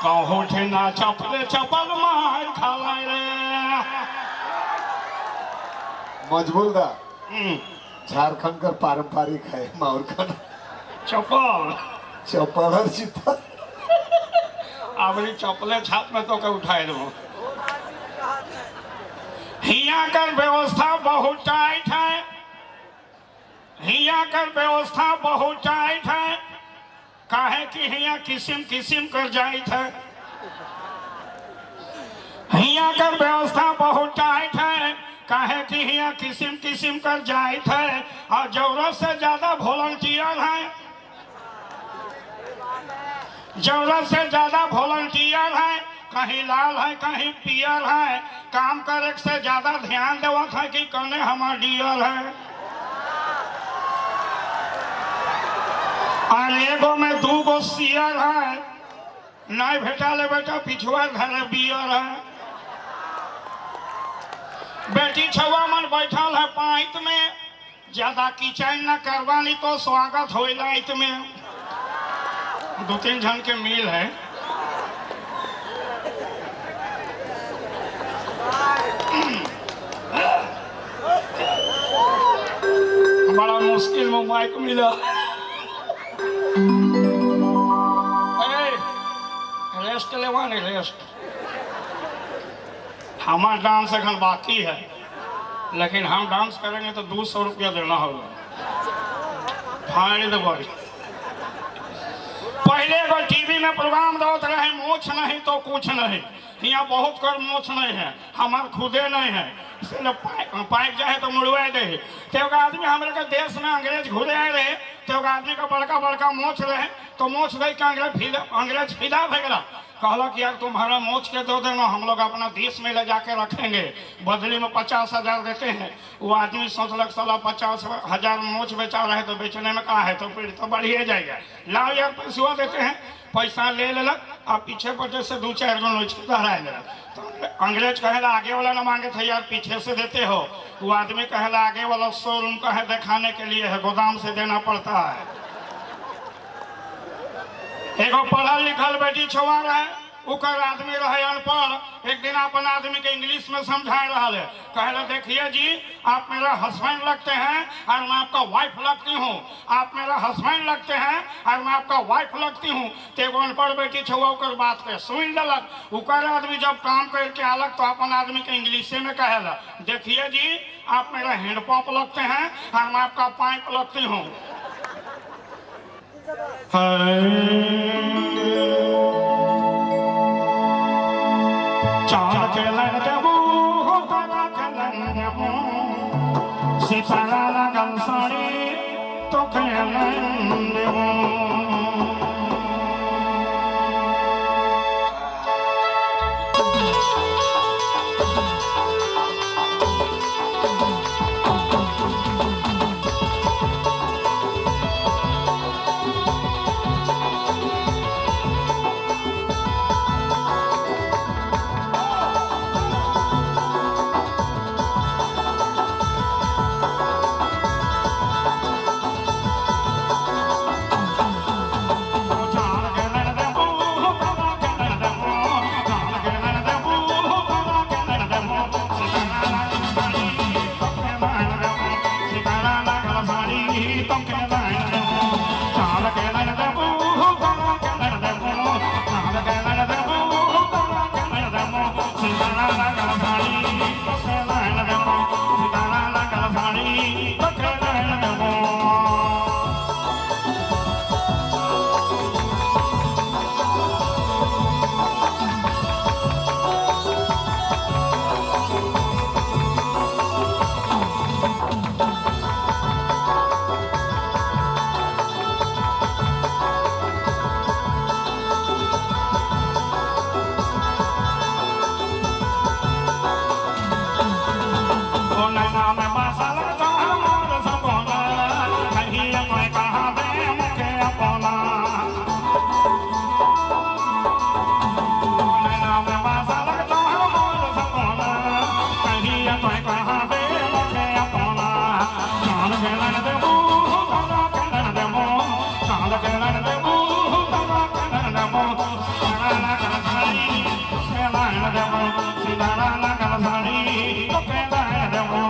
कहो ठेना चपले चपल मार खाला रे। मजबूल दा झारखंड का पारंपरिक है माउर खाना। चप्पल चप्पल और चित्ता। आवरी चप्पले छाप में तो के उठाए दो। हिया कर व्यवस्था बहुत टाइट है, हिया कर व्यवस्था बहुत टाइट है, काहे कि हिया किसिम किसिम कर जाइत है। हिया कर व्यवस्था बहुत टाइट है, काहे कि हिया किसिम किसिम कर जाइत है, और जरूरत से ज्यादा वॉलंटियर है, जरूरत से ज्यादा वॉलंटियर है, कहीं लाल है कहीं पियर है, काम करे से ज्यादा ध्यान देवत है कि कौने हमार डियर है। और एगो में दू गो सियर है, नहीं भेटा ले बेटा पिछुआ घरे बियर है। बेटी छुआ मन बैठल है पाइत में, ज्यादा किचन न करवानी तो स्वागत हो लाइत में। दो तीन जन के मिल है। बड़ा मुश्किल में माइक मिला। रेस्ट लेवा नहीं, रेस्ट। हमारा डांस अखन बाकी है, लेकिन हम डांस करेंगे तो 200 रुपया देना होगा। फाड़ दे भाई। पहले अगर टीवी में प्रोग्राम दौत रहे मोछ नहीं तो कुछ नहीं, यहाँ बहुत कर मोछ नहीं है, हमार खुदे नहीं है, इसलिए पाइप जाए तो मुड़वा दे। तो एगो आदमी हमारे के देश में अंग्रेज घुरे आए रहे, तो एगो आदमी का बड़का बड़का मोछ रहे, तो मोछ दे के अंग्रेज फिदा भे गया। कहलक यार तुम्हारा मोछ के दो देना, हम लोग अपना देश में ले जाके रखेंगे, बदले में 50,000 देते हैं। वो आदमी सोचलक साला 50,000 मोछ बेचा रहे तो बेचने में कहा है, तो फिर तो बढ़िए जाएगा, लाओ यार पैसा देते हैं। पैसा ले लेलक और पीछे पीछे से 2-4 गो नोच के धरा लेलक। तो अंग्रेज कहेला आगे वाला ना मांगे थे यार, पीछे से देते हो। वो आदमी कहेला आगे वाला शोरूम का है दिखाने के लिए है, गोदाम से देना पड़ता है। एगो पढ़ल लिखल बेटी छुआ रहे, उकर आदमी रहे अनपढ़। एक दिन अपन आदमी के इंग्लिश में समझा रहा है, कहे देखिए जी आप मेरा हस्बैंड लगते हैं और मैं आपका वाइफ लगती हूँ, आप मेरा हस्बैंड लगते हैं और मैं आपका वाइफ लगती हूँ। तो एगो अनपढ़ बेटी छुआ उकर बात के सुन ललक। उकर आदमी जब काम करके आलक तो अपन आदमी के इंग्लिशे में कहेला देखिए जी आप मेरा हैंडपम्प लगते हैं और मैं आपका पाइप लगती हूँ। चांद के लन देबू, तारा के लन देबू, सितारा लगल साड़ी तो के लन देबू। देबो, सिंदारा लागल साड़ी तोके लान देबो।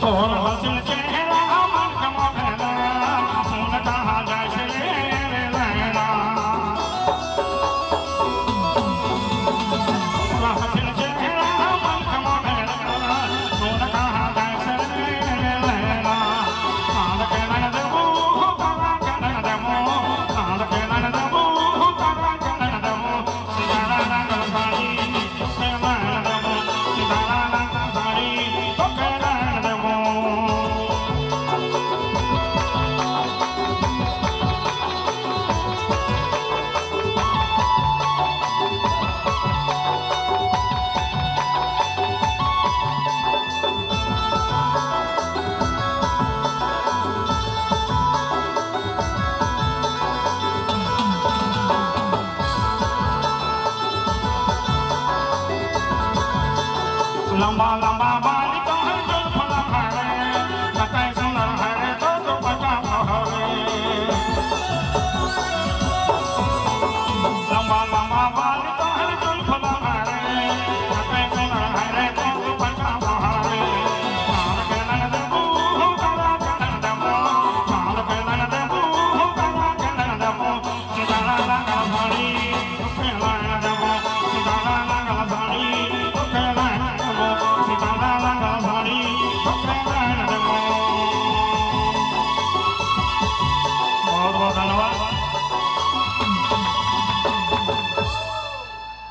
तोर हसीन चेहरा मन कमोहेला, सुन कहाँ जाय छे रे लैला। तोर हसीन चेहरा मन कमोहेला, सुन कहाँ जाय छे रे लैला। कांद के नन देबो, तारा के नन देबो, कांद के नन देबो, तारा के नन देबो, सितारा लागल साड़ी तोके लान देबो, सितारा लागल साड़ी तोके लान देबो। लंबा लंबा बाल तोहर जुल्फ लहरे, कतई सुंदर हरे तो दुपट्टा बहरे। लंबा लंबा बाल तोहर